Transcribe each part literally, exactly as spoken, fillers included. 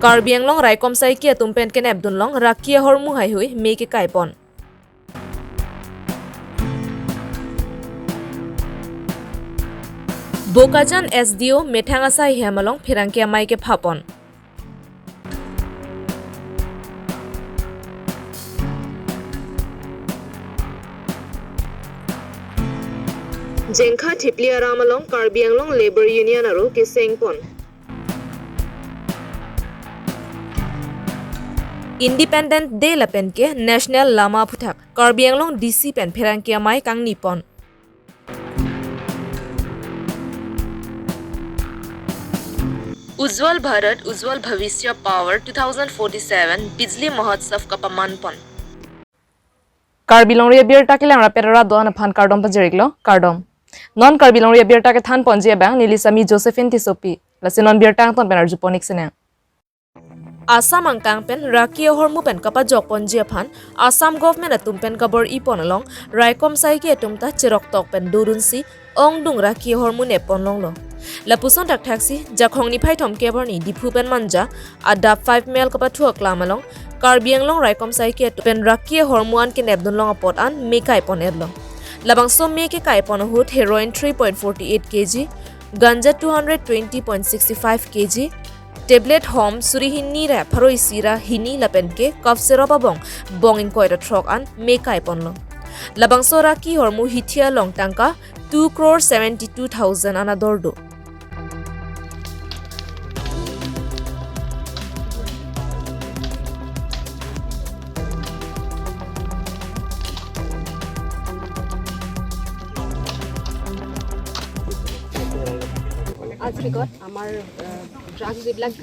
Karbi Anglong raikom saiki atum pen kenepdun long raki ahormu haihui me kekai pon. Bokajan S D O methang asai hem along pherangke amei kepha pon. Jengkha Thipli aram along Karbi Anglong Labour Union aro keseng pon. Independence Day lapen ke National Lama aphuthak Karbi Anglong D C pen pherangke amei kangni pon. Ujjwal Bharat Ujjwal Bhavishya Power two thousand forty-seven Bijli Mahotsav kapaman pon. Karbi Longri abirta kelang rapet ra do-an aphan kardom pajir-iklo, kardom. Non Karbi Longri abirta kethan ponji abang neli Sami Josephine Tissopi. Lasi non birta angton pen arju pon-ik sinang. Assam angkang pen raki ahormu pen kapajok ponji aphan Assam government atum pen kabor-i pon along raikom saiki atum ta cheroktok pen dorunsi ongdung raki ahormu nep pon longlo. Lapuson thakthaksi Jakhong niphai thomkep arni Diphu pen Manja adap five mile kapathu aklam along Karbi Anglong raikom saiki atum pen raki ahormu an kenepdun long apot an me kai pon-etlo. Labangso me kekai pon ahut heroin three point forty eight K G, ganja two hundred twenty point six five K G, tablet hom suri hini ra pharo isi ra hini lapen ke cough syrup abong bong ingkoi ra throk an me kai ponlo. Labangso raki ahormu hithi along tangka two crore seventy two thousand an ador do. আজি দিনত আমাৰ ড্ৰাগছ যিবিলাক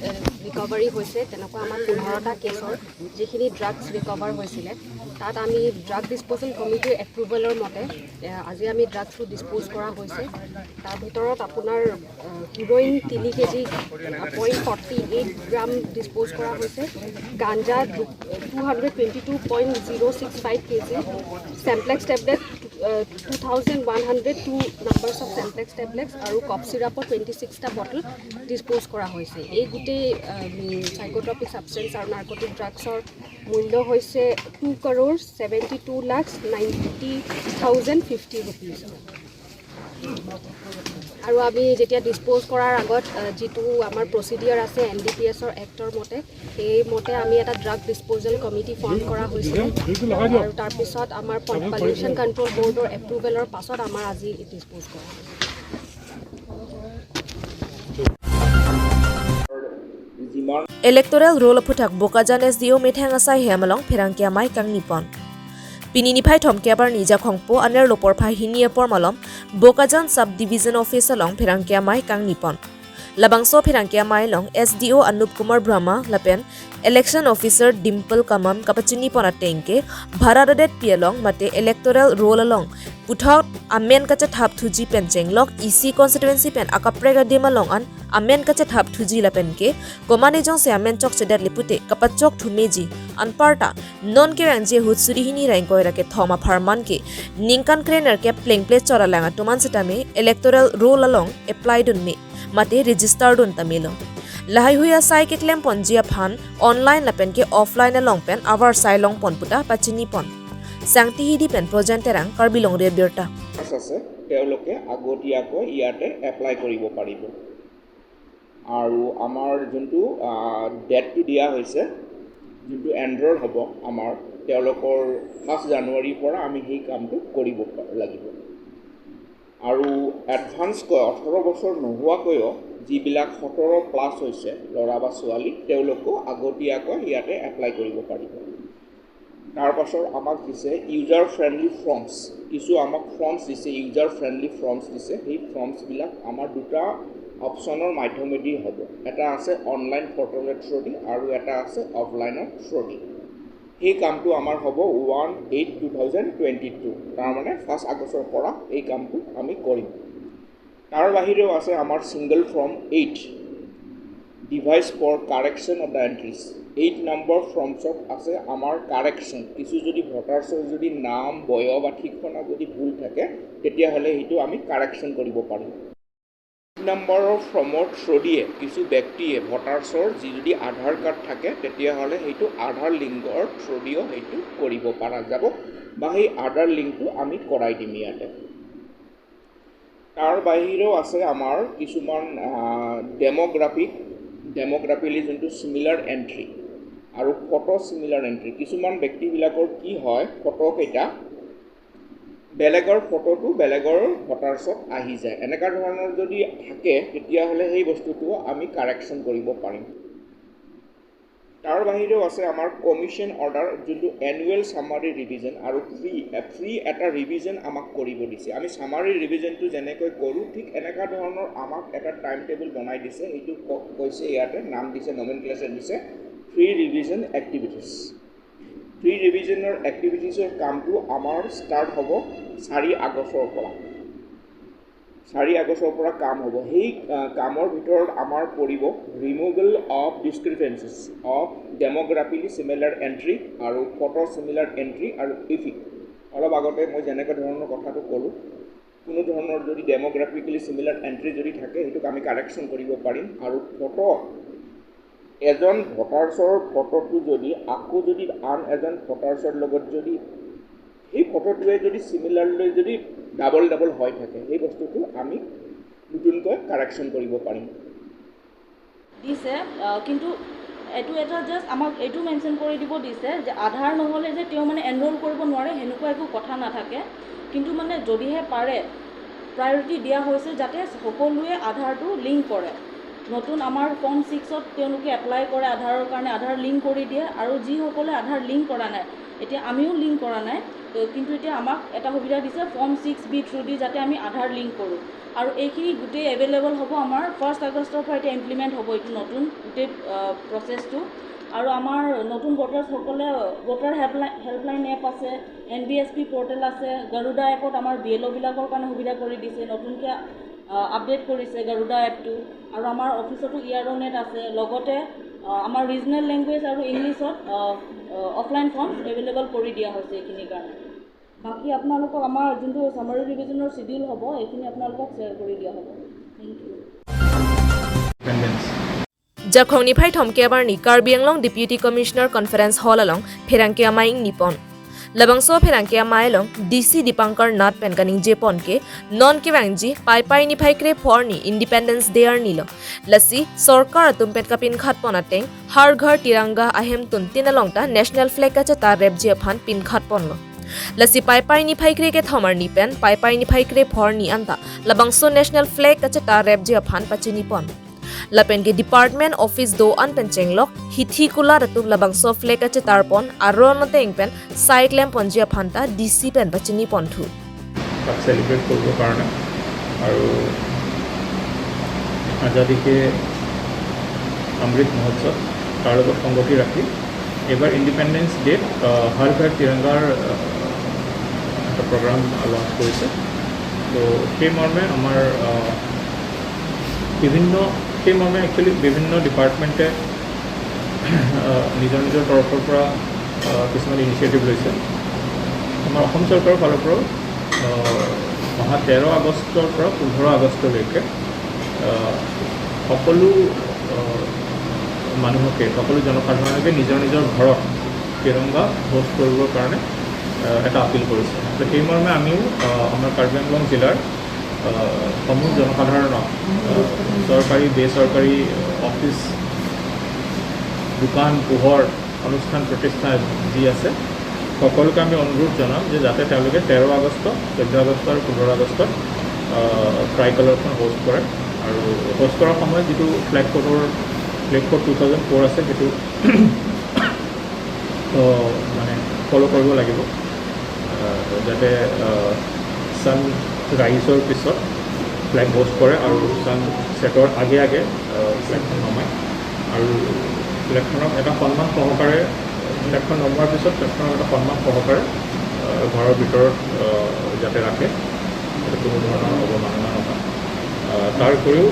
ৰিকভাৰী হৈছে, তেনেকুৱা আমাৰ পোন্ধৰটা কেছৰ যিখিনি ড্ৰাগছ ৰিকভাৰ হৈছিলে, তাত আমি ড্ৰাগ ডিছপ'জেল কমিটিৰ এপ্ৰুভেলৰ মতে এ, আজি আমি ড্ৰাগছটো ডিছপ'জ কৰা হৈছে। তাৰ ভিতৰত আপোনাৰ হিৰইন তিনি KG point forty eight gram dispose কৰা হৈছে, ganja two hundred twenty two point zero' six five KG, চেম্প্লেক্স tablet two thousand one hundred two numbers of চেম্প্লেক্স টেবলেটছ আৰু কফ চিৰাপৰ টুৱেণ্টি ছিক্সটা বটল ডিছপ'জ কৰা হৈছে। এই গোটেই চাইক'ট্ৰপিক ছাবষ্টেঞ্চ আৰু নাৰ্কটিক ড্ৰাগছৰ মূল্য হৈছে two crore seventy two lakh ninety thousand fifty rupees. আৰু আমি যেতিয়া ডিছপ'জ কৰাৰ আগত যিটো আমাৰ প্ৰচিডিয়াৰ আছে এন ডি পি এছৰ এক্টৰ মতে, সেইমতে আমি এটা ড্ৰাগ ডিছপ'জেল কমিটি ফৰ্ম কৰা হৈছিলে। আৰু তাৰপিছত আমাৰ পলিউশ্যন কণ্ট্ৰল বৰ্ডৰ এপ্ৰুভেলৰ পাছত আমাৰ আজি ডিছপ'জ কৰা হৈছে। Electoral roll aphuthak Bokajan S D O methang asai hem along pherangke amei kangni pon. Pini niphai thomkep arni Jakhong po anerlo porphai hini apor malom Bokajan Sub Division Office along pherangke amei kangni pon. Labangso pherangke amei along S D O Anup Kumar Brahma lapen Election Officer Dimple Kamam kapachini pon ateng ke bharat adet pi along mate electoral roll along puthot amen kachethap thuji pen chenglok isi constituency pen akaprek adim along an amen kachethap thuji lapen ke komat jongsi amen chokchedet le pute kapachok thumeji anparta non kevangji ahut suri hini ra ingkoi ra kethom apharman ke ningkan krenerkep plengple chot alang atum an sitame electoral roll along apply dunme mate register dun tamelo. Lahaihui asai keklem ponji aphan online lapen ke offline along pen avarsai long pon puta pachini pon. Sangti Hidi pen Projen Terang, Karbi Longri Abirta. আছে, তেওঁলোকে আগতীয়াকৈ ইয়াতে এপ্লাই কৰিব পাৰিব। আৰু আমাৰ যোনটো ডেটটো দিয়া হৈছে, যোনটো এনৰোল হ'ব আমাৰ, তেওঁলোকৰ ফাৰ্ষ্ট জানুৱাৰীৰ পৰা আমি সেই কামটো কৰিব পা- লাগিব। আৰু এডভান্সকৈ ওঠৰ বছৰ নোহোৱাকৈও যিবিলাক সোতৰ প্লাছ হৈছে ল'ৰা বা ছোৱালী, তেওঁলোকেও আগতীয়াকৈ ইয়াতে এপ্লাই কৰিব পাৰিব। তাৰ পাছত আমাক দিছে ইউজাৰ ফ্ৰেণ্ডলি ফৰ্মছ, কিছু আমাক ফৰ্মছ দিছে, ইউজাৰ ফ্ৰেণ্ডলি ফৰ্মছ দিছে। সেই ফৰ্মছবিলাক আমাৰ দুটা অপশ্যনৰ মাধ্যমেদি হ'ব, এটা আছে অনলাইন পৰ্টেলৰ থ্ৰুদি আৰু এটা আছে অফলাইনৰ থ্ৰুদি। সেই কামটো আমাৰ হ'ব one eight two thousand twenty two, তাৰমানে ফাৰ্ষ্ট আগষ্টৰ পৰা এই কামটো আমি কৰিম। তাৰ বাহিৰেও আছে আমাৰ single form eight, device for correction of the entries. Eight number ফৰ্মছত আছে আমাৰ কাৰেকশ্যন। কিছু যদি ভোটাৰ্ছৰ যদি নাম, বয়স বা ঠিকনা যদি ভুল থাকে, তেতিয়াহ'লে সেইটো আমি কাৰেকশ্যন কৰিব পাৰিম। নম্বৰৰ ফৰ্মৰ থ্ৰুদিয়ে কিছু ব্যক্তিয়ে ভোটাৰ্ছৰ যি যদি আধাৰ কাৰ্ড থাকে, তেতিয়াহ'লে সেইটো আধাৰ লিংকৰ থ্ৰুদিও সেইটো কৰিব পৰা যাব বা সেই আধাৰ লিংকটো আমি কৰাই দিম ইয়াতে। তাৰ বাহিৰেও আছে আমাৰ কিছুমান ডেম'গ্ৰাফিক, ডেম'গ্ৰাফিলি যোনটো চিমিলাৰ এণ্ট্ৰি আৰু ফটো চিমিলাৰ এণ্ট্ৰি। কিছুমান ব্যক্তিবিলাকৰ কি হয়, ফটোকেইটা বেলেগৰ ফটোটো বেলেগৰ ভোটাৰ্ছত আহি যায়। এনেকুৱা ধৰণৰ যদি থাকে, তেতিয়াহ'লে সেই বস্তুটো আমি কাৰেকশ্যন কৰিব পাৰিম। তাৰ বাহিৰেও আছে আমাৰ কমিশ্যন অৰ্ডাৰ, যোনটো এনুৱেল চামাৰী ৰিভিজন আৰু ফ্ৰী ফ্ৰী এটা ৰিভিজন আমাক কৰিব দিছে। আমি চামাৰী ৰিভিজনটো যেনেকৈ কৰোঁ, ঠিক এনেকুৱা ধৰণৰ আমাক এটা টাইম টেবুল বনাই দিছে। সেইটো ক- কৈছে ইয়াতে, নাম দিছে, নমেনক্লেচাৰ দিছে, ফ্ৰী ৰিভিজন এক্টিভিটিজ। ফ্ৰী ৰিভিজনৰ এক্টিভিটিজৰ কামটো আমাৰ ষ্টাৰ্ট হ'ব চাৰি আগষ্টৰ পৰা। চাৰি আগষ্টৰ পৰা কাম হ'ব। সেই আহ, কামৰ ভিতৰত আমাৰ পৰিব ৰিমুভেল অফ ডিছক্ৰিপেঞ্চিজ অফ ডেম'গ্ৰাফিলি চিমিলাৰ এণ্ট্ৰি আৰু ফটো চিমিলাৰ এণ্ট্ৰি আৰু ইফিক। অলপ আগতে মই যেনেকে ধৰণৰ কথাটো ক'লোঁ, কোনো ধৰণৰ যদি ডেম'গ্ৰাফিকেলি চিমিলাৰ এণ্ট্ৰি যদি থাকে, সেইটোক আমি কাৰেকশ্যন কৰিব পাৰিম। আৰু ফটো, এজন ভোটাৰ্ছৰ ফটোটো যদি আকৌ যদি আন এজন ভোটাৰ্ছৰ লগত যদি সেই ফটোটোৱে যদি চিমিলাৰলি যদি ডাবল ডাবল হৈ থাকে, সেই বস্তুটো আমি নতুনকৈ কাৰেকশ্যন কৰিব পাৰিম। দিছে, আহ, কিন্তু এইটো এটা জাষ্ট আমাক এইটো মেনশ্যন কৰি দিব দিছে যে আধাৰ নহ'লে যে তেওঁ মানে এনৰোল কৰিব নোৱাৰে, সেনেকুৱা একো কথা নাথাকে। কিন্তু মানে যদিহে পাৰে, প্ৰায়ৰিটি দিয়া হৈছে যাতে সকলোৱে আধাৰটো লিংক কৰে। নতুন আমাৰ ফৰ্ম ছিক্সত তেওঁলোকে এপ্লাই কৰে আধাৰৰ কাৰণে, আধাৰ লিংক কৰি দিয়ে। আৰু যিসকলে আধাৰ লিংক কৰা নাই, এতিয়া আমিও লিংক কৰা নাই, তো কিন্তু এতিয়া আমাক এটা সুবিধা দিছে ফৰ্ম ছিক্স বি থ্ৰুদি যাতে আমি আধাৰ লিংক কৰোঁ। আৰু এইখিনি গোটেই এভেইলেবল হ'ব আমাৰ ফাৰ্ষ্ট আগষ্টৰ পৰা এতিয়া ইমপ্লিমেণ্ট হ'ব এইটো নতুন গোটেই প্ৰচেছটো। আৰু আমাৰ নতুন ভোটাৰ্ছসকলে ভোটাৰ হেল্পলাইন হেল্পলাইন এপ আছে, N V S P portal আছে, গাৰুডা এপত আমাৰ বি এল অ'বিলাকৰ কাৰণে সুবিধা কৰি দিছে, নতুনকৈ আপডেট কৰিছে গাৰুডা এপটো। আৰু আমাৰ অফিচতো ইয়াৰো নেট আছে, লগতে আহ, আমাৰ ৰিজনেল লেংগুৱেজ আৰু ইংলিছত অফলাইন ফৰ্ম এভেইলেবল কৰি দিয়া হৈছে এইখিনিৰ কাৰণে। বাকী আপোনালোকক আমাৰ যোনটো চামাৰী ৰিভিজনৰ শ্বিডিউল হ'ব, এইখিনি আপোনালোকক শ্বেয়াৰ কৰি দিয়া হ'ব। Thank you. Jakhong niphai thomkep arni Karbi Anglong Deputy Commissioner Conference Hall along pherangke amei ingni pon. Labangso pherangke amei along D C Dipankar Nath pen kaningje pon ke non kevangji Paipai niphai krepho arni Independence Day arni lo. Lasi sorkar atum pen kapinkhat pon ateng Har Ghar Tiranga ahemtun tin along ta National Flag kachetar repji aphan pinkhat ponlo. Lasi Paipai niphai kre kethom arni pen Paipai niphai krepho arni anta labangso National Flag kachetar repji aphan pachini pon. Lapen ke department office do-an pen chenglok hithi kulat atum labangso flag kachetar pon aron ateng pen sai klem ponji aphan ta D C pen pachini ponthu. তাক চেলিব্ৰেট কৰিবৰ কাৰণে আৰু আজাদী কে অমৃত মহোৎসৱ তাৰ লগত সংগতি ৰাখি এইবাৰ ইণ্ডিপেণ্ডেন্স ডেত হৰ ঘৰ তিৰংগাৰ আহ, এটা প্ৰগ্ৰাম লঞ্চ কৰিছে। তো সেই মৰ্মে আমাৰ আহ, বিভিন্ন সেই মৰ্মে একচুৱেলি বিভিন্ন ডিপাৰ্টমেণ্টে আহ, নিজৰ নিজৰ তৰফৰ পৰা আহ, কিছুমান ইনিচিয়েটিভ লৈছে। আমাৰ অসম চৰকাৰৰ ফালৰ পৰাও আহ, অহা তেৰ আগষ্টৰ পৰা পোন্ধৰ আগষ্টলৈকে আহ, সকলো আহ, মানুহকে সকলো জনসাধাৰণকে নিজৰ নিজৰ ঘৰত তিৰংগা হোষ্ট কৰিবৰ কাৰণে আহ, এটা আপিল কৰিছে। তো সেই মৰ্মে আমিও আহ, আমাৰ কাৰ্বি আংলং জিলাৰ আহ, সমূহ জনসাধাৰণক আহ, চৰকাৰী বেচৰকাৰী অফিচ, দোকান পোহৰ, অনুষ্ঠান প্ৰতিষ্ঠান যি আছে সকলোকে আমি অনুৰোধ জনাম যে যাতে তেওঁলোকে তেৰ আগষ্ট, চৈধ্য আগষ্ট আৰু পোন্ধৰ আগষ্টত ট্ৰাই কালাৰখন হোষ্ট কৰে। আৰু হোষ্ট কৰাৰ সময়ত যিটো ফ্লেগ কোডৰ flag code two thousand four আছে সেইটো আহ, মানে ফ'ল' কৰিব লাগিব। আহ, যাতে ছান ৰাইজৰ পিছত ফ্লেগ হোষ্ট কৰে আৰু ছান ছেটৰ আগে আগে আহ, ফ্লেগখন নমায়। আৰু ফ্লেগখনক এটা সন্মান সহকাৰে, ফ্লেগখন নমোৱাৰ পিছত ফ্লেগখনক এটা সন্মান সহকাৰে আহ, ঘৰৰ ভিতৰত আহ, যাতে ৰাখে, যাতে কোনো ধৰণৰ অৱমাননা নহয়। আহ, তাৰ উপৰিও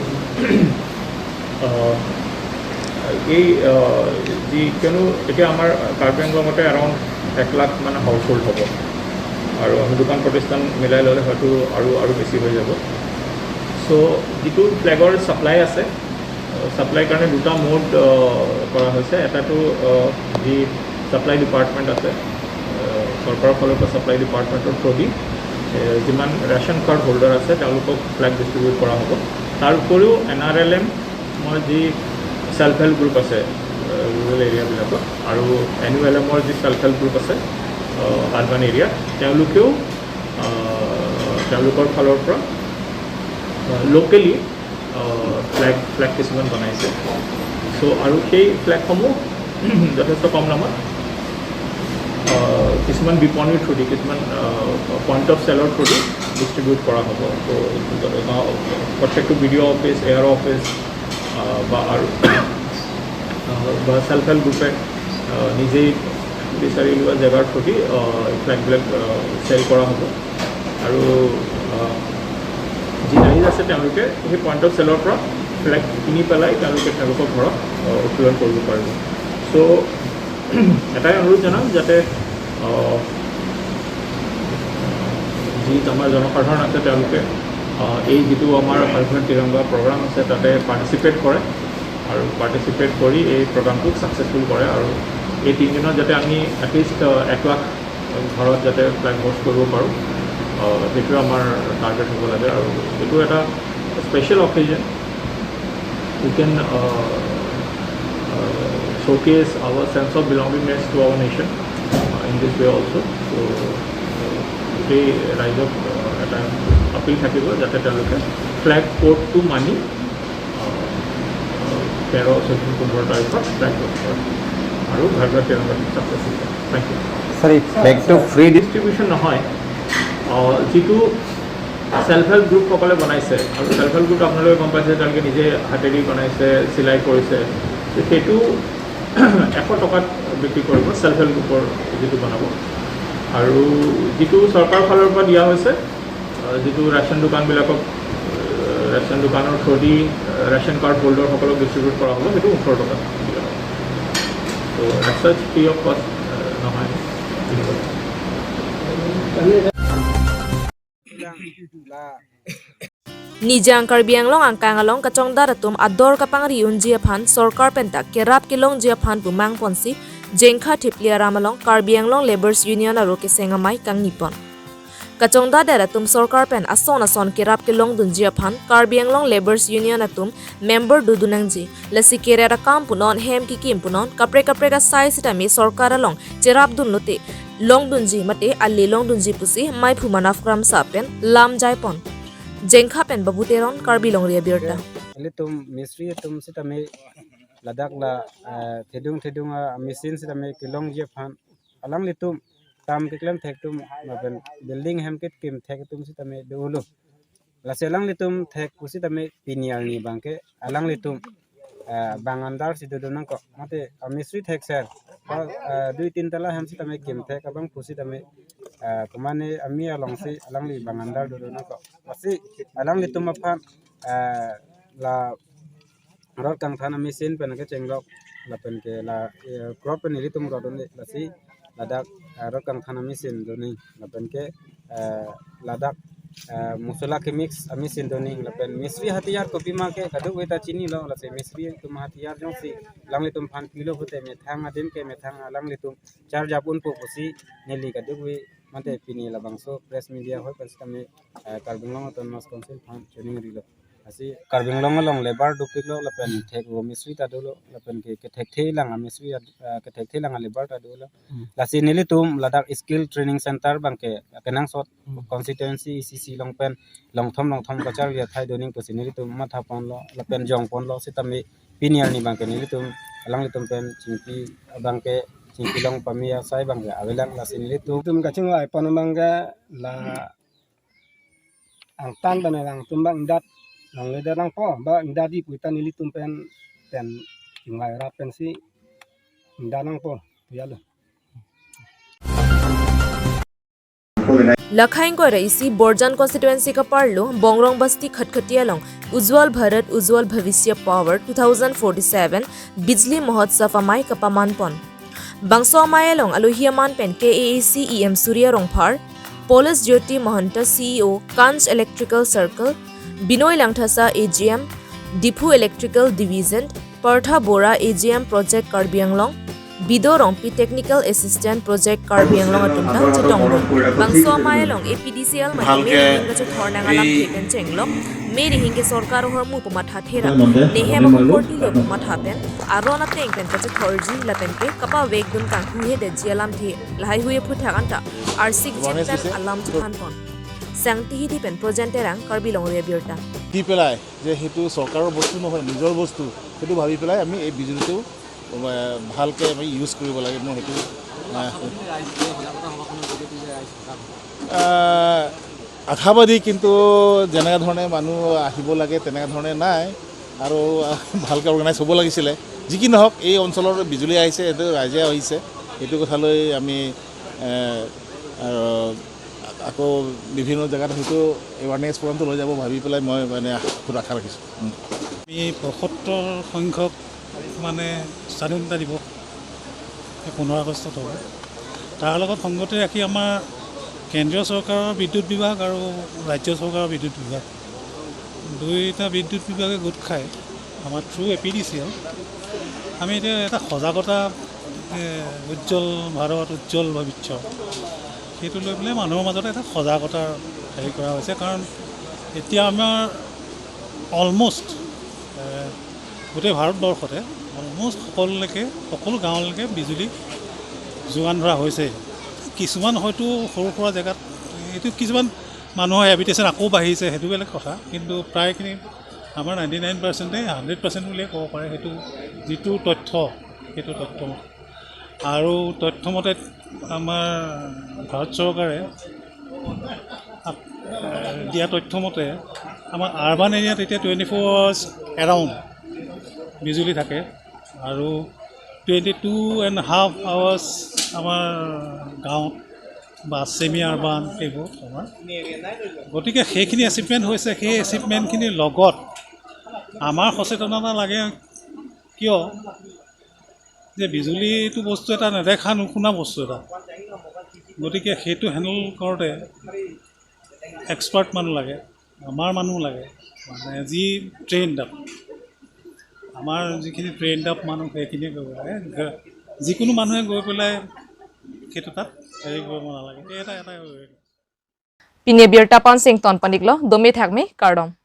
আহ, এই আহ, যি কিয়নো এতিয়া আমাৰ কাৰ্বি আংলঙতে এৰাউণ্ড এক লাখ মানে হাউচ হোল্ড হ'ব আৰু আমি দোকান প্ৰতিষ্ঠান মিলাই ল'লে হয়তো আৰু আৰু বেছি হৈ যাব। চ' তো যিটো ফ্লেগৰ ছাপ্লাই আছে, ছাপ্লাই কাৰণে দুটা মোড কৰা হৈছে। এটাটো আহ, যি ছাপ্লাই ডিপাৰ্টমেণ্ট আছে, আহ, চৰকাৰৰ ফালৰ পৰা ছাপ্লাই ডিপাৰ্টমেণ্টৰ থ্ৰুদি এ, যিমান ৰেচন কাৰ্ড হোল্ডাৰ আছে তেওঁলোকক ফ্লেগ ডিষ্ট্ৰিবিউট কৰা হ'ব। তাৰ উপৰিও এন আৰ এল এমৰ যি ছেল্ফ হেল্প গ্ৰুপ আছে ৰুৰেল এৰিয়াবিলাকত আৰু এন ইউ এল এমৰ যি ছেল্ফ হেল্প গ্ৰুপ আছে আৰ্বান এৰিয়াত, তেওঁলোকেও আহ, তেওঁলোকৰ ফালৰ পৰা লোকেলি ফ্লেগ ফ্লেগ কিছুমান বনাইছে। চ' আৰু সেই ফ্লেগসমূহ যথেষ্ট কম দামত আহ, কিছুমান বিপণীৰ থ্ৰুদি, কিছুমান পইণ্ট অফ চেলৰ থ্ৰুদি ডিষ্ট্ৰিবিউট কৰা হ'ব। তো গাঁও প্ৰত্যেকটো বি ডি অ' অফিচ, এ আৰ অ' অফিচ আহ, বা আৰু আহ, বা ছেল্ফ হেল্প গ্ৰুপে আহ, নিজেই বিচাৰি লোৱা জেগাৰ থ্ৰুদি আহ, ফ্লেগবিলাক চেল কৰা হ'ব। আৰু আহ, যি ৰাইজ আছে তেওঁলোকে সেই পইণ্ট অফ চেলৰ পৰা ফ্লেগ কিনি পেলাই তেওঁলোকে তেওঁলোকৰ ঘৰত আহ, উত্তোলন কৰিব পাৰিব। চ' এটাই অনুৰোধ জনাম যাতে আহ, যি আমাৰ জনসাধাৰণ আছে তেওঁলোকে আহ, এই যিটো আমাৰ হৰ ঘৰ তিৰংগা প্ৰগ্ৰাম আছে তাতে পাৰ্টিচিপেট কৰে আৰু পাৰ্টিচিপেট কৰি এই প্ৰগ্ৰামটো ছাকচেছফুল কৰে আৰু এই তিনিদিনত যাতে আমি এটলিষ্ট এক লাখ ঘৰত যাতে ফ্লেগ হোষ্ট কৰিব পাৰোঁ, আহ, সেইটোৱে আমাৰ টাৰ্গেট হ'ব লাগে। আৰু এইটো এটা স্পেচিয়েল অকেজন। We can uh, uh, showcase our sense of belongingness to our nation uh, in this way also. So, uh, গোটেই ৰাইজক আহ, এটা আপিল থাকিব যাতে তেওঁলোকে ফ্লেগ কোড টু মানি তেৰ চৈধ্য পোন্ধৰ তাৰিখত ফ্লেগ কোড কৰে আৰু ঘৰ ঘৰ তিৰংগা ছাকচেছফুল কৰে। Thank you. ছাৰ, এই ফ্লেগটো ফ্ৰী ডিষ্ট্ৰিবিউশ্যন নহয়, আহ, যিটো ছেল্ফ হেল্প গ্ৰুপসকলে বনাইছে আৰু ছেল্ফ হেল্প গ্ৰুপ আপোনালোকে গম পাইছে তেওঁলোকে নিজে হাতেদি বনাইছে, চিলাই কৰিছে। তো সেইটো এশ টকাত বিক্ৰী কৰিব ছেল্ফ হেল্প গ্ৰুপৰ যিটো বনাব। আৰু যিটো চৰকাৰৰ ফালৰ পৰা দিয়া হৈছে, আহ, যিটো ৰেচন দোকানবিলাকক আহ, ৰেচন দোকানৰ থ্ৰুদি আহ, ৰেচন কাৰ্ড হোল্ডাৰসকলক ডিষ্ট্ৰিবিউট কৰা হ'ব, সেইটো ওঠৰ টকাত দিয়া হ'ব। তো এজ ছাছ ফ্ৰী অফ কষ্ট নহয় কিনিবলৈ। Nijang Karbi Anglong angkang along kachongdat atum ador kapangri unji aphan sorkar pen ta kerap kelongji aphan pu mang ponsi Jengkha Thipli aram along Karbi Anglong Labours Union aro keseng amei kangni pon. Kachongdat atum sorkar pen ason ason kerap kelongdunji aphan Karbi Anglong Labours Union atum member dodun nangji, lasi kerap akam punon hem kikim punon kaprek kaprek asai sitame sorkar along cherapdun lote longdunji mate ale longdunji pusi maiphu Manav Kramsa pen lam jai pon. Jengkha pen Babu Teron, Karbi Longri Abirta. Ilitum mistri atum sitame ladak la eh, thedung thedung a machine sitame kelongji aphan alanglitum kam keklem thek atum lapen building hem kekim thek atum sitame dolo. Lasi alanglitum thek pusitame pini arni abangke alanglitum eh, bang andar si dodo nangkok. Mate a mistri thek ser. Ba, eh, dui tin tala hem sitame kim thek abang pusitame eh, kumane ami alongsi alangli bang andar dodo nangkok. Lasi alanglitum aphan eh, la rot kangthan a machine pen kechenglok lapen ke la eh, crop pen ilitum rot un-e, lasi ladak eh, rot kangthan a machine doni lapen ke eh, ladak eh, mosola kemix a machine doni lapen mistri hatiyar kopima ke kadokave ta chinilo, lasi mistri atum hatiyar jongsi alanglitum aphan pilo pute methang adim ke methang alanglitum charge up unpo pusi neli kadokave mate pini labangso press media hoi pen sitame eh, Karbi Anglong Autonomous Council aphan choningrilo. Lasi Karbi Anglong along labour dopiklo lapen thek ro mistri ta dolo lapen ke kethekthe lang a mistri ad- ah, kethekthe lang a labour ta dolo. Hmm. Lasi nelitum ladak skill training center abangke kenangsot Hmm. constituency E C C along pen longthom longthom kacharli athai doning pusi nelitum matha ponlo lapen jong ponlo sitame pini arni abangke nelitum alanglitum pen chingpi abangke chingpi long pame asai abangke avelang, lasi nelitum Tum kachingvai pon abangke la angtan bana lang tum bang ingdat longle da nangpo, ba ingdat di puita nelitum pen pen chingvai rap pensi ingdat nangpo, tuyalo. Lakhang koira isi Borjan constituency kaparlo Bongrong Basti Khatkhati along Ujjwal Bharat Ujjwal Bhavishya Power two thousand forty-seven Bijli Mahotsav amei kapaman pon. Bangso amei along alohi aman pen K A A C E M Surya Rongphar, Police Jyoti Mahanta C E O Kanch Electrical Circle, Binoy Langthasa, A G M, Diphu Electrical Division, Partha Bora, A G M Project Karbi Anglong, Bido Rongpi, Technical Assistant Project Karbi Anglong atum ta chetongdun. Bangso amei along A P D C L mate me rihing kachethor nang alamthe pen chenglok, me rihing ke sorkar ahormu pu matha thera, nehem ahormu korti lo pu matha pen, aron ateng pen kachethorji lapen ke kapavekdun kanghuhedetji alamthe lahai hui aphuthak anta arsik jen pen alam chethanpon. Sangti Hidi pen Projen Terang, Karbi Longri Abirta. দি পেলাই যে সেইটো চৰকাৰৰ বস্তু নহয়, নিজৰ বস্তু, সেইটো ভাবি পেলাই আমি এই বিজুলীটো, এ, ভালকে আমি ইউজ কৰিব লাগে। মই সেইটো, এ, আ, আশাবাদী, কিন্তু যেনেকা ধৰণে মানুহ আহিব লাগে, তেনেকা ধৰণে নাই। আৰু, আ, ভালকে অৰ্গেনাইজ হ'ব লাগিছিলে। যি কি নহওক, এই অঞ্চলৰ বিজুলী আহিছে, এইটো ৰাইজে আহিছে, এইটো কথালৈ আমি, এ, আৰু আকৌ বিভিন্ন জেগাত হয়তো এৱাৰনেছ প্ৰগ্ৰামটো লৈ যাব ভাবি পেলাই মই মানে বহুত আশা ৰাখিছোঁ। উম। আমি পঁয়সত্তৰ সংখ্যক মানে স্বাধীনতা দিৱস এই পোন্ধৰ আগষ্টত হ'ব। তাৰ লগত সংগতি ৰাখি আমাৰ কেন্দ্ৰীয় চৰকাৰৰ বিদ্যুৎ বিভাগ আৰু ৰাজ্য চৰকাৰৰ বিদ্যুৎ বিভাগ, দুইটা বিদ্যুৎ বিভাগে গোট খাই আমাৰ through A P D C L আমি এতিয়া এটা সজাগতা, এ, উজ্জ্বল ভাৰত, উজ্জ্বল ভৱিষ্যত, সেইটো লৈ পেলাই মানুহৰ মাজতে এটা সজাগতাৰ হেৰি কৰা হৈছে। কাৰণ এতিয়া আমাৰ অলমষ্ট, এ, গোটেই ভাৰতবৰ্ষতে অলমষ্ট সকলোলৈকে, সকলো গাঁৱলৈকে বিজুলী যোগান ধৰা হৈছে। কিছুমান হয়তো সৰু সুৰা জেগাত এইটো কিছুমান মানুহৰ হেবিটেশ্যন আকৌ বাঢ়িছে, সেইটো বেলেগ কথা। কিন্তু প্ৰায়খিনি আমাৰ নাইণ্টি নাইন পাৰ্চেণ্টে, হাণ্ড্ৰেড পাৰ্চেণ্ট বুলিয়ে ক'ব পাৰে, সেইটো যিটো তথ্য, সেইটো তথ্য। আৰু তথ্য মতে আমাৰ ভাৰত চৰকাৰে আপ-, এ, দিয়া তথ্য মতে আমাৰ আৰ্বান এৰিয়াত এতিয়া টুৱেণ্টি ফ'ৰ আৱাৰ্ছ এৰাউণ্ড বিজুলী থাকে আৰু twenty two and half hours আমাৰ গাঁৱত বা ছেমি আৰ্বান এইবোৰ আমাৰ। গতিকে সেইখিনি এচিভমেণ্ট হৈছে। সেই এচিভমেণ্টখিনিৰ লগত আমাৰ সচেতনতা লাগে। কিয় যে বিজুলীটো বস্তু এটা নেদেখা নুশুনা বস্তু এটা, গতিকে সেইটো হেণ্ডল কৰোঁতে এক্সপাৰ্ট মানুহ লাগে, আমাৰ মানুহ লাগে, মানে যি ট্ৰেইনড আপ, আমাৰ যিখিনি ট্ৰেইনড আপ মানুহ সেইখিনিয়ে কৰিব লাগে। গ-, যিকোনো মানুহে গৈ পেলাই সেইটো তাত হেৰি কৰিব নালাগে। এটা, এটা Pini abirta pensi ington paniklo, dome thakmi, kardom.